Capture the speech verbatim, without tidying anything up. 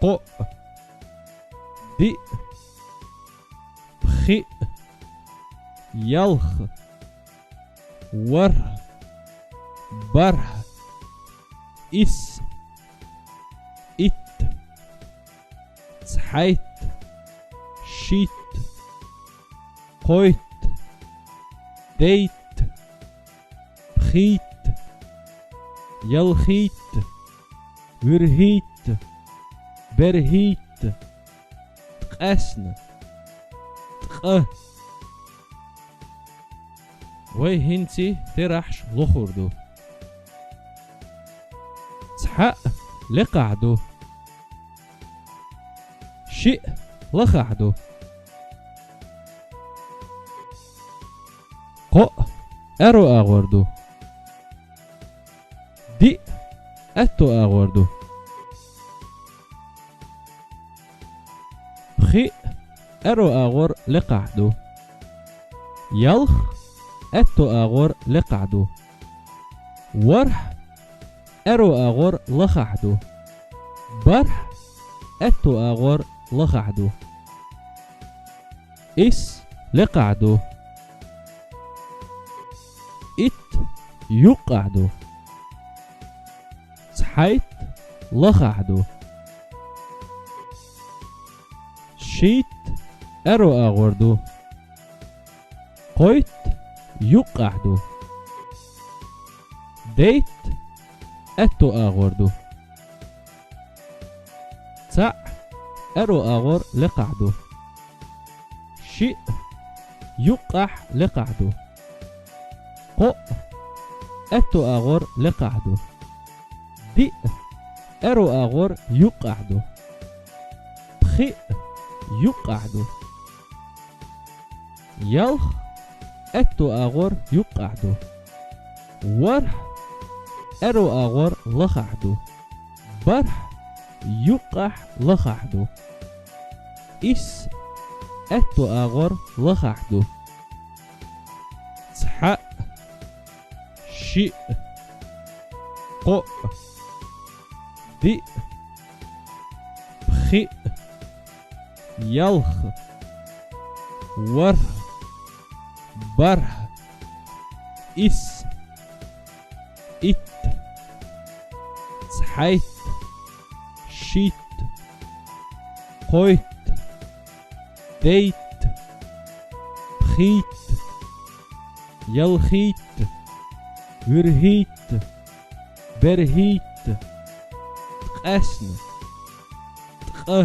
Къоъ. Диъ. Пхиъ. Ялх. ВархӀ. БархӀ. Ис. Итт. ЦхьайтӀ. Шийтт. КхойттӀ. ДейтӀ. ПхийтӀ. ЯлхийтӀ. ВуьрхӀийтӀ. БерхӀийтӀ. Ткъаьсна. Ткъа. Вай хӀинца терахьаш лохур ду. Цхьаъ лекхахь ду. Шиъ лахахь ду. Кхоъ аьрру агӀор ду. Диъ аьтту агӀор ду. Пхиъ аьрру агӀор лекхахь ду. Ялх аьтту агӀор лекхахь ду. ВархӀ аьрру агӀор лахахь ду. БархӀ аьтту агӀор лахахь ду. Ис лекхахь ду. Итт юккъехь ду. ЦхьайтӀ лахахь ду. Шийтт аьрру агӀор ду. КхойттӀ юккъехь ду. ДейтӀ аьтту агӀор ду. Цхьаъ аьрру агӀор лекхахь ду. Шиъ юккъехь лекхахь ду. Кхоъ аьтту агӀор лекхахь ду. Диъ аьрру агӀор юккъехь ду. Пхиъ юккъехь ду. Ялх аьтту агӀор юккъехь ду. ВархӀ аьрру агӀор лахахь ду. БархӀ юккъехь лахахь ду. Ис аьтту агӀор лахахь ду. Цхьаъ. Шиъ. Кхоъ. Диъ. Пхиъ. Ялх. ВархӀ. БархӀ. Ис. Итт. ЦхьайтӀ. Шийтт. КхойттӀ. ДейтӀ. ПхийтӀ. ЯлхийтӀ. ВуьрхӀийтӀ. БерхӀийтӀ. Ткъаьсна. Ткъа.